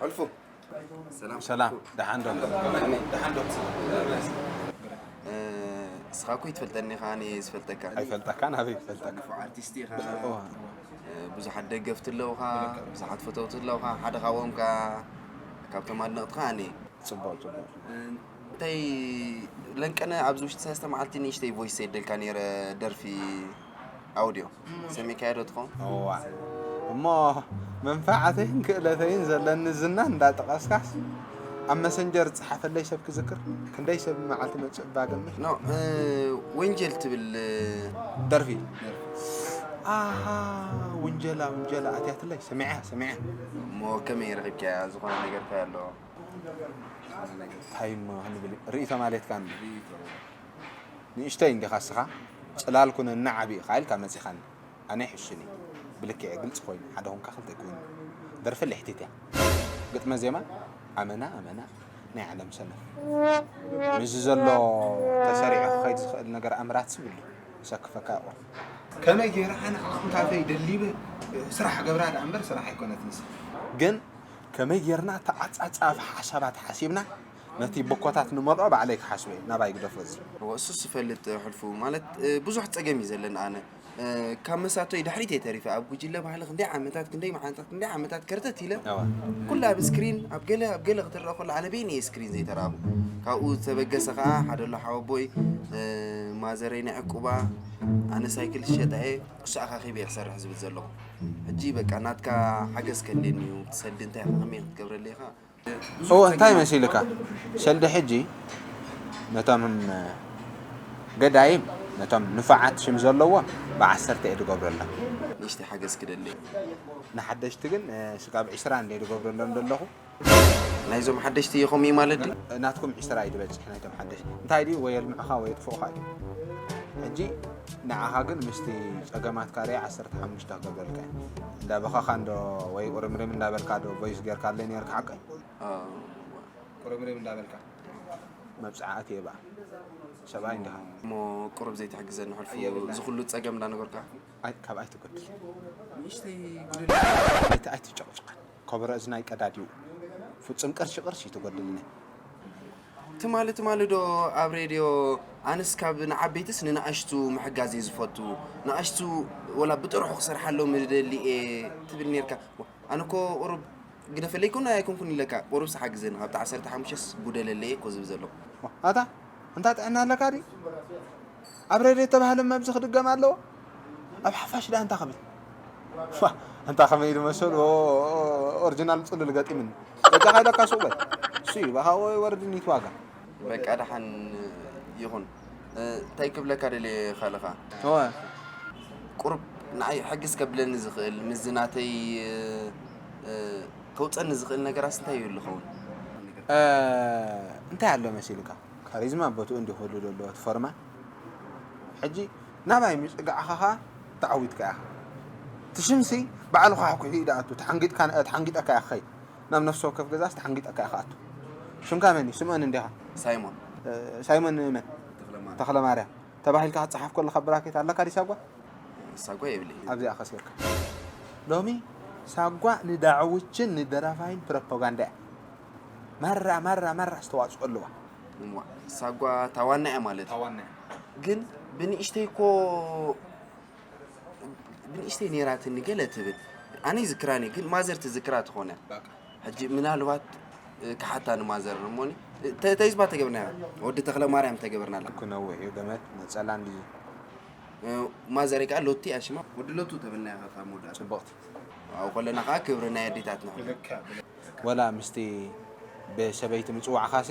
ሕልፉ። ሰላም። ሰላም፣ ደሓን ዶ? ደሓን ዶ? እ፣ እስኻ እኮ ይትፈልጠኒ ኢኻ፣ ኣነ ዝፈልጠካ። ኣይፈልጠካ፣ ናበይ ይፈልጠካ? ንፉዕ ኣርቲስት ኢኻ። እዋ። እ፣ ብዙሓት ደገፍቲ ኣለውኻ፣ ብዙሓት ፈተውቲ ኣለውኻ። ሓደ ካብኦም ከ፣ ካብቶም ኣድነቕትኻ ኣነ። ጽቡቕ፣ ጽቡቕ። እንታይ ለንቀነ ኣብዚ ውሽጢ ሰለስተ መዓልቲ ንእሽተይ ቮይስ ሰደልካ ነይረ፣ ደርፊ ኣውዲዮ ሰሚዕካዮ ዶ ትኸውን? እዋ። እሞ መንፋዓተይን ክእለተይን ዘለኒ ዝና እንዳጠቐስካስ ኣብ መሰንጀር ዝጸሓፈለይ ሰብ ክዝክር? ክንደይ ሰብ መዓልቲ መጽእ እባ ገምት? ኖ፣ እ፣ ወንጀል ትብል፣ እ፣ ደርፊ። ኣሃ፣ ውንጀላ፣ ውንጀላ ኣትያትለይ። ሰሚዐ፣ ሰሚዐ። እሞ ከመይ ረኺብካያ? ዝኾነ ነገር እንታይ ኣሎ? እንታይ እሞ ክንብል፣ ርእይቶ ማለትካ እንዶ? ንእሽተይ እንዲኻ እስኻ፣ ጽላል ኩነና ዓቢ ኢኻ ኢልካ መጺኻኒ። ኣነ ይሕሽኒ። ብልክዕ ግልጺ ኮይኑ፣ ሓደ ኹንካ ክልተ ኮይኑ። ደርፊ ልሕቲት እያ። ግጥመ ዜማ፣ ኣመና፣ ኣመና፣ ናይ ዓለም ሰነፍ። ምስዚ ዘሎ ተሰሪዑ ክኸይድ ዝኽእል ነገር ኣምራት ስብሉ፣ ሰክፈካ ይቑር። ከመይ ገይረ ኣነ ዓቕምታተይ ደሊበ ስራሕ ገብራ ደኣ እምበር ስራሕ ኣይኮነትንስ። ግን ከመይ ጌርና ተዓጻጻፊ ሓሳባት ሓሲብና ነቲ ቦኮታት ንመልኦ ባዕለይ ክሓስቦ እየ፣ ናባይ ግደፎ እዚ። እወ፣ እሱስ እፈልጥ ሕልፉ፣ ማለት፣ እ፣ ብዙሕ ጸገም እዩ ዘለኒ ኣነ። እ፣ ካብ መሳቶይ ድሕሪት እየ ተሪፈ። ኣብ ጉጅለ ባህሊ ክንደይ ዓመታት፣ ክንደይ መዓልታት፣ ክንደይ ዓመታት ከርተት ኢለ። እወ። ኩላ ኣብ ስክሪን፣ ኣብ ገለ፣ ኣብ ገለ ክትረአ ከሎ ኣነ በይነይ እየ ስክሪን ዘይተራእኹ። ካብኡ ዝተበገሰ ከኣ ሓደ ኣሎ ሓወቦይ፣ እ፣ ማዘረይ ናይ ዕቁባ፣ ኣነ ሳይክል ዝሸጣ እየ፣ እሱ ኣኻኺበ እየ ክሰርሕ ዝብል ዘለኹ። ሕጂ በቃ ናትካ ሓገዝ ከድልየኒ እዩ፣ ትሰልዲ እንታይ ኢኻ፣ ከመይ ክትገብረለይ ኢኻ? እወ፣ እንታይ መሲልካ? ሰልዲ ሕጂ ነቶም ገዳይም፣ ነቶም ንፉዓት ሽም ዘለዎም ብዓሰርተ እየ ዝገብረሎም። ንእሽተይ ሓገዝ ክደሊ። ንሓደሽቲ ግን፣ እ፣ ስጋብ ዕስራ እንደ ዝገብረሎም ዘለኹ። ናይዞም ሓደሽቲ ኢኹም እዩ ማለት ድዩ? ናትኩም ዕስራ እዩ ዝበጽሕ ናይቶም ሓደሽቲ። እንታይ ድዩ? ወይ የልምዑኻ ወይ የጥፍኡኻ እዩ። ሕጂ ንዓኻ ግን ምስቲ ጸገማትካ ርኣ ዓሰርተ ሓሙሽተ ክገብረልካ እየ። እንዳበኸኻ እንዶ ወይ ቁርምርም እንዳበልካ ዶ ቮይስ ጌርካለይ ነይርካ ሓቀይ? ኣዎ። ቁርምርም እንዳበልካ መብጽዓ ኣትየ በኣ። ሰብኣይ እንዲኻ። እሞ ቁሩብ ዘይትሕግዘኒ ሕልፉ፣ ኣየብላን። እዚ ኩሉ ጸገም እንዳነገርካ? ኣይ፣ ካብ ኣይትጎድል። ንእሽተይ ጉድል። ኣይቲ-፣ ኣይትጨቕጭቐን። ከበሮ እዝናይ ቀዳዲኡ። ፍጹም ቅርሺ ቅርሺ ትጎድልኒ። ትማሊ ትማሊ ዶ ኣብ ሬድዮ ኣነስ ካብ ንዓበይትስ ንንኣሽቱ ምሕጋዝ እየ ዝፈቱ፣ ንኣሽቱ ወላ ብጥርሑ ክሰርሓሎም እደሊ እየ ትብል ነርካ። ኣነ እኮ ቁሩብ ግደፈለይ እኮ ኣይኮንኩን ኢለካ፣ ቁሩብስ ሓግዘኒ፣ ካብቲ ዓሰርተ ሓሙሽተስ ጉደለለይ እኮ ዝብል ዘለኹ። ኣታ እንታ ጥዕና ኣለካ ድዩ? ኣብ ሬድዮ እተባህለ መብዚ ክድገም ኣለዎ? ኣብ ሓፋሽ ደኣ እንታይ ክብል? ዋ፣ ኣንታ ከመይ ኢሉ መሰሉ ኦ-፣ ኦ-፣ ኦሪጂናል ጽሉል ገጢምኒ። በጃኻ ኢለካ ሱቕ በል። እሱ እዩ፣ ብኣኻ ወይ ወርድን ይትዋጋ። በቃ ደሓን ይኹን። እ፣ እንታይ ክብለካ ደልየ ካልኻ? እወ። ቁሩብ ንዓይ ሕግዝ ከብለኒ ዝኽእል፣ ምስዚ ናተይ፣ እ፣ እ፣ ከውጸኒ ዝኽእል ነገራስ እንታይ ይህሉ ይኸውን? እ፣ እንታይ ኣሎ መሲልካ? ካሪዝማ ቦትኡ እንዲኹሉ ዘለዎ እቲ ፎርማ። ሕጂ ናባይ ምጽጋዕኻ ኸኣ ተዓዊትካ ኢኻ። እቲ ሽምሲ ባዕሉ ኳሕኩሒ እዩ ዝኣቱ፣ ተሓንጊጥካ፣ ተሓንጊጠካ ኢኻ ክኸይድ። ናብ ነፍሲ ወከፍ ገዛስ ተሓንጊጠካ ኢኻ ኣቱ። ሽምካ መን እዩ? ስምኦን እንዲኻ? ሳይሞን። እ፣ ሳይሞን መን? ተኽለማርያም። ተኽለማርያም። ተባሂልካ ክትጽሓፍ ከለኻ ብራኬት ኣለካ ድዩ ሳጓ? ሳጓ የብለይን። ኣብዚኣ ከሲርካ። ሎሚ ሳጓ ንዳዕውችን ንደራፋይን ፕሮፓጋንዳ እያ። ማራ፣ ማራ፣ ማራ ኣስተዋጽኦ ኣለዋ። እሞ፣ ሳጓ ታዋና እያ ማለት እዩ። ታዋና እያ። ግን ብንእሽተይ እኮ፣ ብንእሽተይ ነይራትኒ ገለ ትብል። ኣነ ይዝክራኒ፣ ግን ማዘር ትዝክራ ትኾነ። በቃ። ሕጂ ምናልባት፣ እ፣ ክሓታ ንማዘር እሞኒ፣ እ፣ ተ-፣ ተይዝባ ተገብርናያ። ወዲ ተኽለ ማርያም ተገብርናላ። ክነውሕ እዩ ገመድ፣ ነጸላ እንድዩ። እ፣ ማዘር ከኣ ሎቲ እያ ሽማ። ወዲ ሎቱ ተበልናያ ከታ መወዳእታ። ጽብቕቲ። ኣብኡ ከለና ከኣ ክብሪ ናይ ኣዴታትና። ወላ ምስቲ ብሰበይቲ ምጽዋዕኻሲ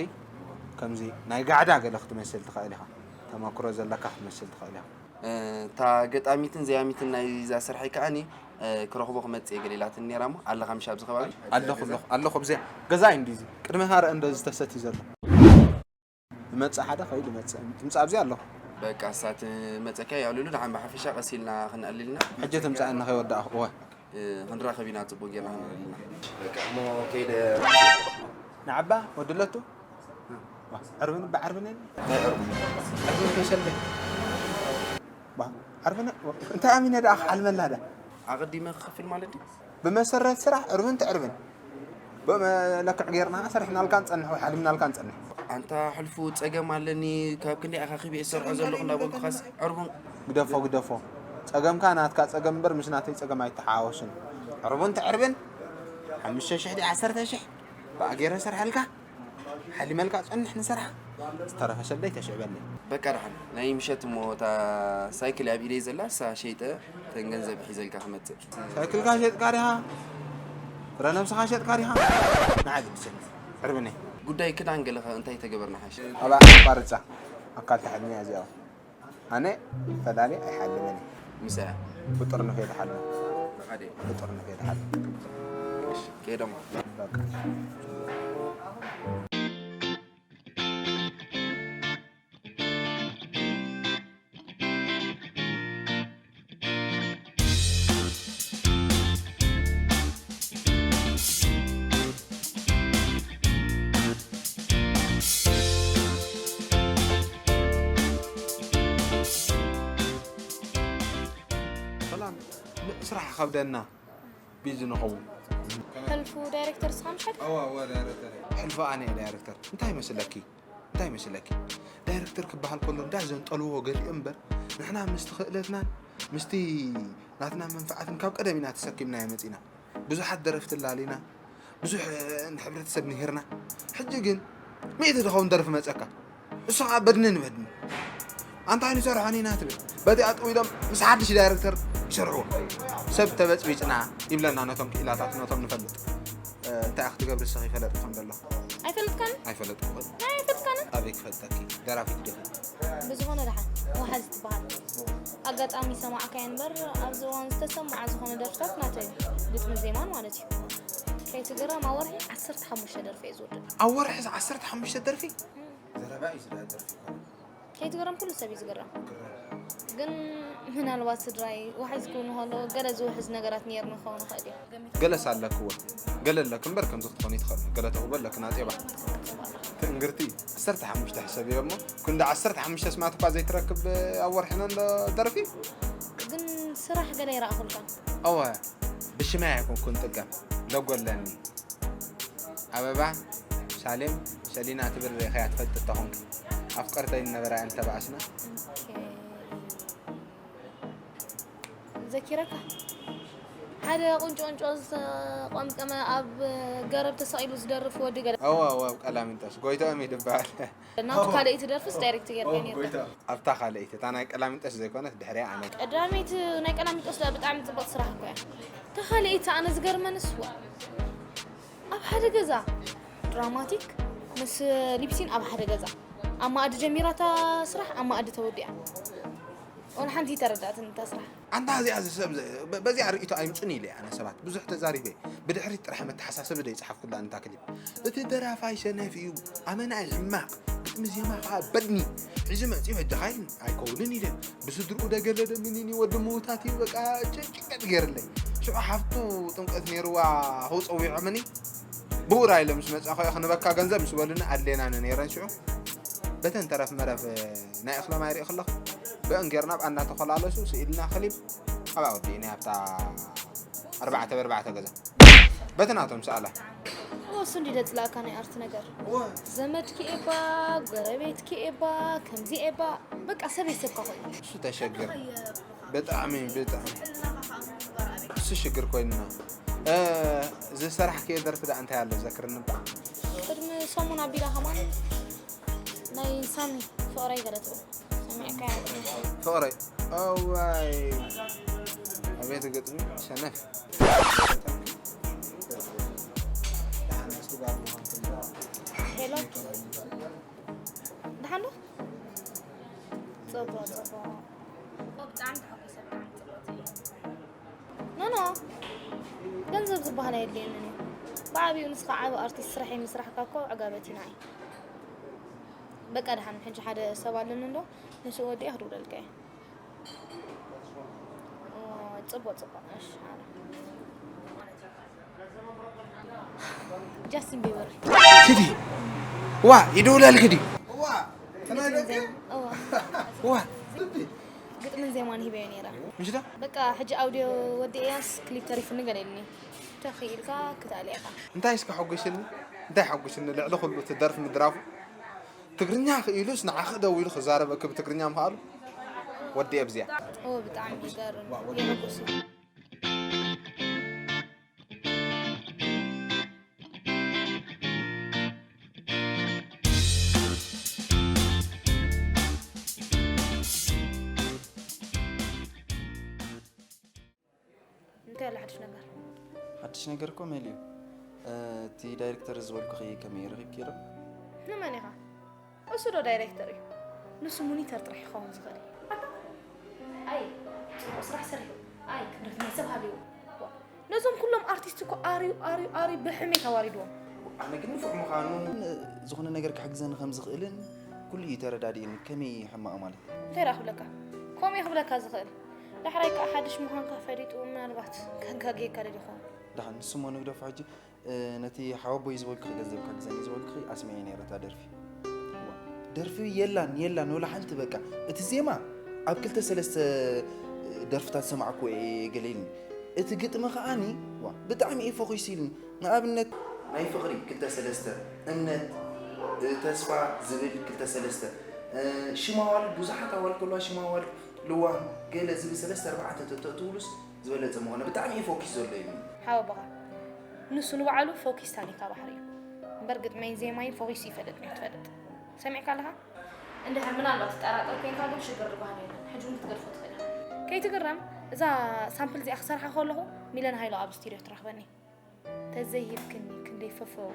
ከምዚ ናይ ጋዕዳ ገለ ክትመስል ትኽእል ኢኻ። ተመክሮ ዘለካ ክትመስል ትኽእል ኢኻ። እ፣ እታ ገጣሚትን ዘያሚትን ናይዛ ስርሐይ ከኣኒ፣ እ፣ ክረኽቦ ክመጽእ እየ ገለ ኢላትኒ ነይራ እሞ፣ ኣለኻ ምሽ ኣብዚ ከባቢ? ኣለኹ፣ ኣለኹ፣ ኣለኹ። ኣብዚኣ ገዛ እዩ እንድዩ እዚ። ቅድሜኻ ርአ እንዶ ዝተሰትዩ ዘሎ። ይመጽእ ሓደ ከይዱ ይመጽእ። ትምጻእ ኣብዚ ኣለኹ። በቃ፣ እሳ ትመጸካ ይዕልሉ፣ ደሓን ብሓፈሻ ቀስ ኢልና ክንዕልልና። ሕጂ ትምጻእ እና ከይወዳእኹ። እወ። እ፣ ክንራኸብ ኢና፣ ጽቡቕ ጌርና ክንዕልልና። በቃ፣ እሞ ከይደ። ንዓባ ወዲ ለቱ? ዋ፣ ዕርብን ብዓርብን የለን? እንታይ ዕርብን? ዕርብን ከይሰልደ። ዋ፣ ዕርብን፣ እንታይ ኣሚነ ደኣ ክዓልመላ ደኣ? ኣቐዲመ ክኸፍል ማለት ድዩ? ብመሰረት ስራሕ ዕርብን ትዕርብን። ብመለክዕ ጌርና ሰሪሕናልካ ንጸንሕ ወይ ሓሊምናልካ ንጸንሕ። ኣንታ ሕልፉ ጸገም ኣለኒ፣ ካብ ክንደይ ኣኻኺበ እየ ዝሰርሖ ዘለኹ እንዳበልኩኻስ ዕርቡን ግደፎ፣ ግደፎ። ጸገምካ ናትካ ጸገም እምበር ምስ ናተይ ጸገም ኣይተሓዋወስን። ዕርቡን ትዕርብን ሓሙሽተ ሽሕ ድዩ ዓሰርተ ሽሕ ብኣ ጌረ ሰርሐልካ፣ ሓሊመልካ ጸንሕ ንሰርሓ። ዝተረፈ ሰደይ ተስዕበለይ። በቃ ደሓን፣ ናይ ምሸት እሞ እታ ሳይክል ኣብ ኢደይ ዘላ እሳ ሸይጠ ተን ገንዘብ ሒዘልካ ክመጽእ። ሳይክልካ ሸጥካ ዲኻ? ፍረ ነብስኻ ሸጥካ ዲኻ? ንዓ ግድሰኒ። ዕርብነይ። ጉዳይ ክዳን ገለኸ እንታይ ተገበርና ሓሽ? ኣብኣ ኣቋርጻ። ኣካል ተሓድኒ እያ እዚኣ። ኣነ ፈላሊ ኣይሓልምን እየ። ምስ ኣያ? ብጥርንፍ እየ ዝሓልም። ብሓደ? ብጥርንፍ እየ ዝሓልም። እሺ፣ ከይዶም። በቃ። ሰላም፣ ን-፣ ስራሕ ከብደና፣ ቢዚ ንኸውን። ሕልፉ ዳይሬክተር ስኻ ምሽ ሓቂ? እዋ፣ እዋ፣ ዳይሬክተር። ሕልፉ ኣነ እየ ዳይሬክተር። እንታይ ይመስለኪ? እንታይ ይመስለኪ? ዳይሬክተር ክበሃል ከሎ እንዳ ዘንጠልዎ ገሊኡ እምበር፣ ንሕና ምስቲ ክእለትናን ምስቲ ናትና መንፍዓትን ካብ ቀደም ኢና ተሰኪምናዮ መጺና። ብዙሓት ደረፍቲ ኣላሊና፣ ብዙሕ፣ እ፣ ንሕብረተሰብ ንሂርና። ሕጂ ግን ሚእቲ ዝኸውን ደርፊ መጸካ። እሱ ኸዓ በድኒ ንበድኒ። ኣንታ ንሰርሖን ኢና ትብል። በዚኣ ጠው ኢሎም ምስ ሓድሽ ዳይሬክተር ይሰርሕዎ። ሰብ ተበጽቢጽና ይብለና ነቶም ክኢላታት፣ ነቶም ንፈልጥ። እ፣ እንታይ ክትገብሪ ንስኺ ይፈለጥኩም ዘለኹ? ኣይፈለጥካን? ኣይፈለጥኩን። ናይ ኣይፈለጥካን? ኣበይ ክፈልጠኪ? ደራፊት ዲኺ? ብዝኾነ ደሓን፣ ወሓዚ ትበሃል። ኣጋጣሚ ሰማዕካዮ እምበር፣ ኣብዚ እዋን ዝተሰምዓ ዝኾነ ደርፍታት ናተይ እዩ። ግጥምን ዜማን ማለት እዩ። ከይትግረም፣ ኣብ ወርሒ ዓሰርተ ሓሙሽተ ደርፊ እየ ዝውድእ። ኣብ ወርሒ ዓሰርተ ሓሙሽተ ደርፊ? እም። ዘረባ እዩ ዝዳ ደርፊ ይኮነ። ከይትግረም፣ ኩሉ ሰብ እዩ ዝግረም። ግን ምናልባት ስድራይ ዋሕዚ ክብሉ ከለዉ ገለ ዝውሕዝ ነገራት ነይርኒ ክኸውን ይኽእል እዩ። ገለስ ኣለክዎ። ገለ ኣለክ እምበር ከምዚ ክትኾኒ ትኽእል። ገለ ተውህቦ ኣለክ ናጼባ። ትእንግርቲ። ዓሰርተ ሓሙሽተ ሕሰብዮ እሞ፣ ክንዲ ዓሰርተ ሓሙሽተ ስማት እኳ ዘይትረክብ ኣብ ወርሒ እንዶ ደርፊ? ግን ስራሕ ገለ ይረኣኹልካን። እወ፣ ብሽመይ ኣይኮንኩን ጥቀም። ሎጎ ኣለኒ። ኣበባ፣ ሳሌም፣ ሰሊና ትብል ርኢኻያ ትፈልጢ እንተኾንኪ። ኣፍቀርተይ ነበራ እንተባእስና። ኦኬ። ዘኪረካ? ሓደ ቁንጮ ቁንጮ ዝተቆምቀመ ኣብ ገረብ ተሰቒሉ ዝደርፍ ወዲ ገለ። እወ፣ እወ፣ ኣብ ቀላሚንጦስ። ጎይትኦም እዩ ዝበሃል። ናቱ ካልኣይቲ ደርፍስ ዳይሬክት ጌርካዮ ነይርካ። ጎይትኦም። ኣብታ ካልኣይቲ፣ እታ ናይ ቀላሚንጦስ ዘይኮነት ድሕሪያ ኣነ። ቀዳመይቲ ናይ ቀላሚንጦስ ደኣ ብጣዕሚ ጽብቕቲ ስራሕ እኮ እያ። እታ ካልኣይቲ ኣነ ዝገርመንስ፣ ዋ፣ ኣብ ሓደ ገዛ ድራማቲክ ምስ ሊፕሲን ኣብ ሓደ ገዛ። ኣብ መኣዲ ጀሚራ እታ ስራሕ፣ ኣብ መኣዲ ተወዲኣ። ወላ ሓንቲ ይተረዳእትን እታ ስራሕ። ኣንታ እዚኣ እዚ ሰብ ዘ-፣ በ-፣ በዚኣ ርእይቶ ኣይምጽን ኢለ ኣነ ሰባት ብዙሕ ተዛሪበ። ብድሕሪት ጥራሕ መተሓሳሰቢ ዶ ይጽሓፍኩላ ኣንታ ክሊፕ። እቲ ደራፋይ ሰነፍ እዩ። ኣመና እዩ ሕማቕ። ግጥሚ ዜማ ኸዓ በድኒ። ሕዚ መጺኡ ሕጂ ኸይን ኣይከውንን ኢለ። ብስድርኡ ደገለ ደምኒኒ ወዲ ምውታት እዩ በቃ ጭ-፣ ጭንቀት ገይርለይ። ሽዑ ሓፍቱ ጥምቀት ነይርዋ ኸው ጸዊዖምኒ። ብኡራ ኢለ ምስ መጻኹ እየ ክንበካ ገንዘብ ምስ በሉኒ ኣድሌና ነይረን ሽዑ። በተን ተረፍ መረፍ ናይ እኽለ ማይ ርኢ ከለኹ፣ ብእን ጌርና ብኣ እናተኾላለሱ ስኢልና ክሊፕ ኣብኣ ወዲእና ኣብታ ኣርባዕተ ብኣርባዕተ ገዛ። በቲ ናቶም ሰኣላ። እወ፣ እሱ እንዲ ደጽላእካ ናይ ኣርት ነገር። እወ። ዘመድኪ ኤባ፣ ጎረቤትኪ ኤባ፣ ከምዚ ኤባ፣ በቃ ሰበይ ሰብካ ኮይኑ። እሱ ተሸግር። ብጣዕሚ፣ ብጣዕሚ። እሱ ሽግር ኮይንና። እ፣ ዝሰራሕክዮ ደርፊ ደኣ እንታይ ኣሎ ዘክርኒ እባ? ቅድሚ ሰሙን ኣቢላ ከማን ናይ ሳሚ ፍቕረይ ገለ ትብል ሰሚዕካያ ትመስል። ፍቕረይ፣ እዋይ፣ ኣቤት ግጥሚ፣ ሰነፍ። ሄሎ፣ ደሓን ዶ? ጽቡቕ፣ ጽቡቕ። ብጣዕሚ ተሓጒሰ፣ ብጣዕሚ ጽብቕቲ እያ። ኖ፣ ኖ፣ ገንዘብ ዝበሃል ኣየድልየንን እዩ። ብዓብዩ ንስኻ ዓቢ ኣርቲስት ስራሕ ምስራሕካ እኮ ዕጋበቲና እዩ። በቃ ደሓን፣ ሕጂ ሓደ ሰብ ኣለኒ እንዶ፣ ንሱ ወዲኣ ክድውለልካ እየ። ኦ፣ ጽቡቕ፣ ጽቡቕ። እሺ፣ ሓራ። ጃስቲን ቢበር። ክዲ። ዋ፣ ይድውለልክ ድዩ? ዋ፣ ግጥምን ዜማ-፣ እዋ። ዋ። ግጥምን ዜማን ሂበዮ ነይረ። ምሽ ዶ? በቃ፣ ሕጂ ኣውዲዮ ወዲኤያስ ክሊፕ ተሪፉኒ ገለ ኢሉኒ። ተኽኢልካ ክትኣልያ ኢኻ። እንታይ እስኪ ሓጉሽኒ እንታይ ሓጉሽኒ ልዕሊ ኩሉ እቲ ደርፊ ምድራፉ ትግርኛ ክኢሉስ ንዓኺ ደው ኢሉ ክዛረበኪ ብትግርኛ ምኽኣሉ ወዲ ኣብዚያ ኦ ብጣዕሚ ይገርም የሕጉስ እዩ። እንታይ ኣሎ ሓድሽ ነገር? ሓድሽ ነገር እኮ መሊኡ። እቲ ዳይሬክተር ዝበልኩኺ ከመይ ረኺብኪ ዶ? ንመን ኢኻ? እሱ ዶ ዳይሬክተር እዩ? ንሱ ሙኒተር ጥራሕ ይኸውን ዝኽእል እዩ። ኣታ ኣይ ጽቡቕ ስራሕ ሰሪሑ። ኣይ ክብረት ናይ ሰብ ሃብዎ። ነዞም ኩሎም ኣርቲስት እኮ ኣርዩ ኣርዩ ኣርዩ ብሕሜት ኣዋሪድዎም። ኣነ ግን ንፉዕ ምዃኑ ዝኾነ ነገር ክሕግዘኒ ከም ዝኽእልን ኩሉ እዩ ተረዳዲእኒ። ከመይ ሕማቕ ማለት? እንታይ ደኣ ክብለካ? ከምኡ እዩ ክብለካ ዝኽእል። ዳሕራይ ከኣ ሓድሽ ምዃንካ ፈሊጡ ምናልባት ከጋግየካ ደልዩ ይኸውን። ደሓን ንሱ እሞ ንግደፎ ሕጂ። ነቲ ሓወቦይ ዝበልኩኺ ገንዘብ ክሕግዘኒ ዝበልኩኺ ኣስሚዐ ነይረ እታ ደርፊ። ደርፊ የላን የላን ወላ ሓንቲ በቃ እቲ ዜማ ኣብ ክልተ ሰለስተ ደርፍታት ሰማዕኩዎ እየ ገለ ኢልኒ። እቲ ግጥሚ ከዓኒ ዋ ብጣዕሚ እዩ ፈኺሱ ኢልኒ። ንኣብነት ናይ ፍቕሪ ክልተ ሰለስተ፣ እምነት፣ ተስፋ ዝብል ክልተ ሰለስተ፣ ሽም ኣዋልድ ብዙሓት ኣዋልድ ከለዋ ሽም ኣዋልድ ልዋም ገለ ዝብል ሰለስተ ኣርባዕተ ተተእትውሉስ ዝበለፀ ምኾነ ብጣዕሚ እዩ ፎኪስ ዘሎ እዩ ሓወቦኻ ንሱ ንባዕሉ ፎኪስ ታኒካ ባሕሪ እዩ እምበር ግጥመይን ዜማይን ፎኪስ ይፈልጥ እዩ ትፈልጥ ሰሚዕካ ኣለኻ እንድሕር ምናልባት ትጠራጠር ኮይንካ ግን ሽግር ዝበሃል የለን ሕጂ እውን ክትገድፎ ትኽእል ኢኻ ከይትግረም እዛ ሳምፕል እዚኣ ክሰርሓ ከለኹ ሚለን ሃይሎ ኣብ ስቱድዮ ትረኽበኒ ተዘይሂብክኒ ክንደይ ፈፈው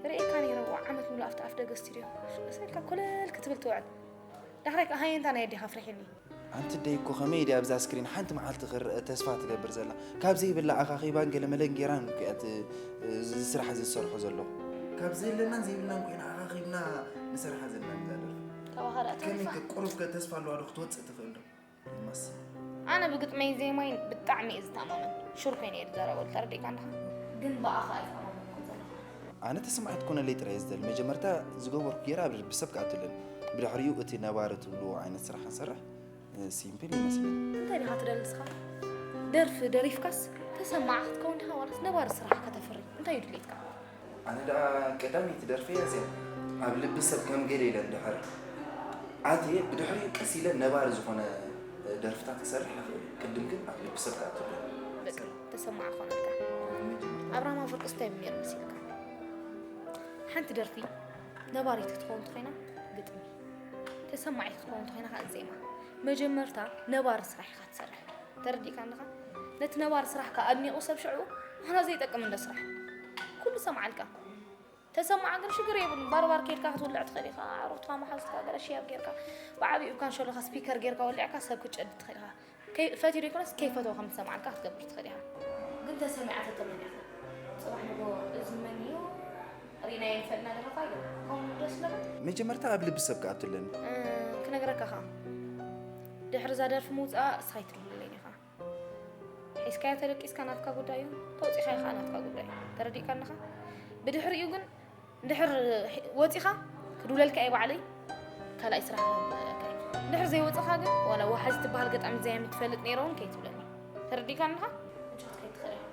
ርእየካ ነይረ ዋ ዓመት ሙሉ ኣብቲ ኣፍ ደገ ስቱድዮ ሽቅሰልካ ኮለል ክትብል ትውዕል ዳሕራይ ከዓ ሃየንታ ናይ ኣዴኻ ፍርሒኒ ኣንቲ ደይ እኮ ከመይ ድያ ኣብዛ ስክሪን ሓንቲ መዓልቲ ክርአ ተስፋ ትገብር ዘላ ካብ ዘይብላ ኣኻኺባን ገለመለን ጌራን እኮ እያ እቲ ስራሕ እዚ ዝሰርሖ ዘለኹ ካብ ዘለናን ዘይብልናን ኮይና ኣኻኺብና ንሰርሓ ዘለና እዛ ደርፊ ካባኻ ደኣ ከመይ ተሪፋ ከ ቁሩብ ከ ተስፋ ኣለዋ ዶ ክትወፅእ ትኽእል ዶ ይመስል ኣነ ብግጥመይን ዜማይን ብጣዕሚ እየ ዝተኣማመን ሹር ኮይነ እየ ዝዛረበሉ ተረዲእካ ኣለኻ ግን ብኣኻ ኣይተኣማመንኩን ዘለኹ ኣነ ተሰማዒት ኮነለይ ጥራይ እየ ዝደሊ መጀመርታ ዝገበርኩ ገይረ ኣብ ልቢ ሰብ ክኣቱ ኣለኒ ብድሕሪኡ እቲ ነባሪ ትብልዎ ዓይነት ስራሕ ክንሰርሕ ሲምፕል ይመስለኒ እንታይ ዲኻ ትደሊ ንስኻ ደርፊ ደሪፍካስ ተሰማዒ ክትከውን ዲኻ ዋላስ ነባሪ ስራሕ ከተፍሪ እንታይ እዩ ድሌትካ ኣነ ደኣ ቀዳመይቲ ደርፈይ እያ እዚኣ ኣብ ልቢ ሰብ ከም ገለ ኢለ እንድሕር ኣትየ ብድሕሪኡ ቀስ ኢለ ነባሪ ዝኾነ ደርፍታት ክሰርሕ ይኽእል እየ ቅድም ግን ኣብ ልቢ ሰብ ክኣቱ ኣለኒ በቃ ተሰማዕ ኮነልካ ኣብርሃም ኣፈወርቅስ እንታይ ነይሩ መሲልካ ሓንቲ ደርፊ ነባሪት ክትኸውን ተኾይና ግጥሚ ተሰማዒት ክትኸውን ተኾይና ከዓ ዜማ መጀመርታ ነባሪ ስራሕ ኢኻ ትሰርሕ ተረዲእካ ኣለኻ ነቲ ነባሪ ስራሕካ ኣድኒቑ ሰብ ሽዑ ንሕና ዘይጠቅም እንዶ ስራሕ ኩሉ ሰምዓልካ ተሰማዓ ግን ሽግር የብሉን ባርባር ኬድካ ክትውልዕ ትኽእል ኢኻ ኣሮትካ መሓዙትካ ገለ ሽያብ ጌርካ ብዓብኡ እኳ እንሸሎኻ ስፒከር ጌርካ ወሊዕካ ሰብ ክትጨድ ትኽእል ኢኻ ከይ- ፈትዩ ዘይኮነስ ከይፈተወ ከም ዝሰምዓልካ ክትገብር ትኽእል ኢኻ ግን ተሰሚዓ ተተመኒኻ ፅባሕ ንጎ እዚ መን እዩ ርኢናዮ ይፈልጥና ደለኻ እዩ ከምኡ ደስ ለካ መጀመርታ ኣብ ልቢ ሰብ ክኣቱ ኣለኒ ክነግረካ ኻ ድሕሪ እዛ ደርፊ ምውፅኣ እስኻ ይትርጉምለይ ኢኻ ሒዝካዮ ተደቂስካ ናትካ ጉዳይ እዩ ተውፂኻዮ ከዓ ናትካ ጉዳይ ተረዲእካ ኣለኻ ብድሕሪኡ ግን እንድሕር ወፂኻ ክድውለልካ እየ ባዕለይ ካልኣይ ስራሕ ክህበካ እዩ እንድሕር ዘይወፅኻ ግን ዋላ ወሓዚ ትበሃል ገጣሚ ዘያ ምትፈልጥ ነይረ እውን ከይትብለኒ ተረዲእካ ኣለኻ ምቾት ከይትኽእል እያ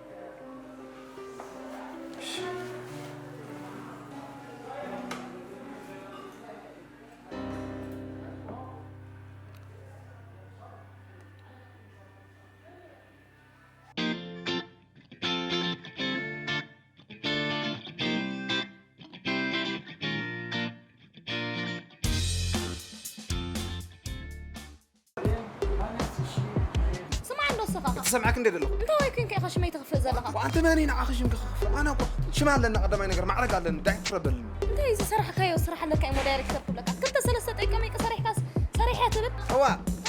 ትሰምዓክ እንደ ዘለኹ እንታይ ወይ ኮንካ ኢኻ ሽመይ ትኽፍእ ዘለኻ ኣንተ መን ኢና ኣኺ ሽምኪ ክኽፍእ ኣነ እኮ ሽም ኣለኒ ቀዳማይ ነገር ማዕረግ ኣለኒ ዳይሬክተር በልኒ እንታይ ዝሰራሕካዮ ስራሕ ኣለካ እሞ ዳይሬክተር ክብለካ ክልተ ሰለስተ ጠይቀመይ ቀሰሪሕካስ ሰሪሐ ትብል እዋ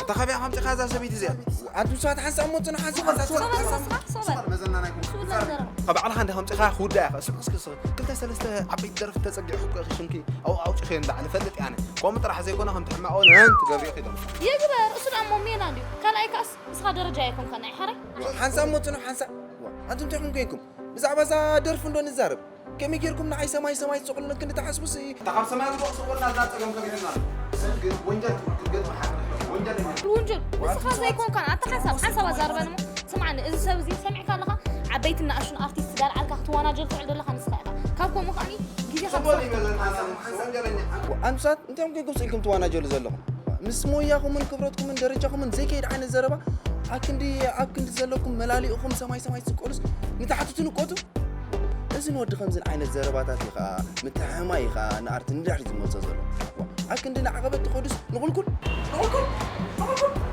ተኸቢያ ከምፂኻ እዛ ሰበይቲ እዚኣ ኣንቱም ሰባት ሓንሳብ ሞፅኑ ሓንሳብ ካብ ባዕልኻ እንደ ከምፂኻ ክውዳ ኢኻ ስቕ ስቕ ስቕ ክልተ ሰለስተ ዓበይቲ ደርፊ ተፀጊዕኹ እኮ ኢኺ ሽምኪ ኣብኡ ኣውፂኸዮ ንላዕሊ ፈልጥ እየ ኣነ ከምኡ ጥራሕ ዘይኮነ ከምቲ ሕማቕ እውን ሀን ትገብርዮ ኺዶም ይግበር እሱ ደሞ ሜላ እንድዩ ካልኣይ ከኣስ ንስኻ ደረጃ ኣይኮንካ ናይ ሓራይ ሓንሳብ ሞፅኑ ሓንሳብ ኣንቱም እንታይ ኮንኩም ብዛዕባ እዛ ደርፊ እንዶ ንዛረብ ከመይ ጌርኩም ንዓይ ሰማይ ሰማይ ትሰቕሉኒ ክንዲ ትሓስቡስ እታ ካብ ሰማይ ዝደቕሱ ወላ እዛ ጸገም ከቢድና ኣሎ ሰብ ግን ወንጀል ክትብል ክትገጥም ሓቅነት ወንጀለኛ ውንጁል ንስኻ ዘይኮንካን ኣታ ሓንሳብ ሓንሳብ ኣዛርበን እሞ ስምዓኒ እዚ ሰብ እዚ ሰሚዕካ ኣለኻ ዓቢ በይትን ንኣሽቱን ኣርቲስት ዳልዓልካ ክትዋናጀል ትውዕል ዘለኻ ንስኻ ኢኻ። ካብ ከምኡ ከዓኒ ግዜኻ ንስኻ ክትውዕል። ኣንቱሳት እንታይ እዮም ከይገብፁ ኢልኩም ትዋናጀሉ ዘለኹም? ምስ ሞያኹምን ክብረትኩምን ደረጃኹምን ዘይከይድ ዓይነት ዘረባ ኣክንዲ ኣብ ክንዲ ዘለኩም መላሊእኹም ሰማይ ሰማይ ትስቀሉስ ንታሕቲ ትንቀቱ? እዚ ንወዲ ከምዝን ዓይነት ዘረባታት እዩ ከዓ ምትሕማይ እዩ ከዓ ንኣርቲ ንድሕሪ ዝመልሶ ዘሎ። ኣክንዲ ንዓቐበት ትኸዱስ ንቑልቁል ንቑልቁል ንቑልቁል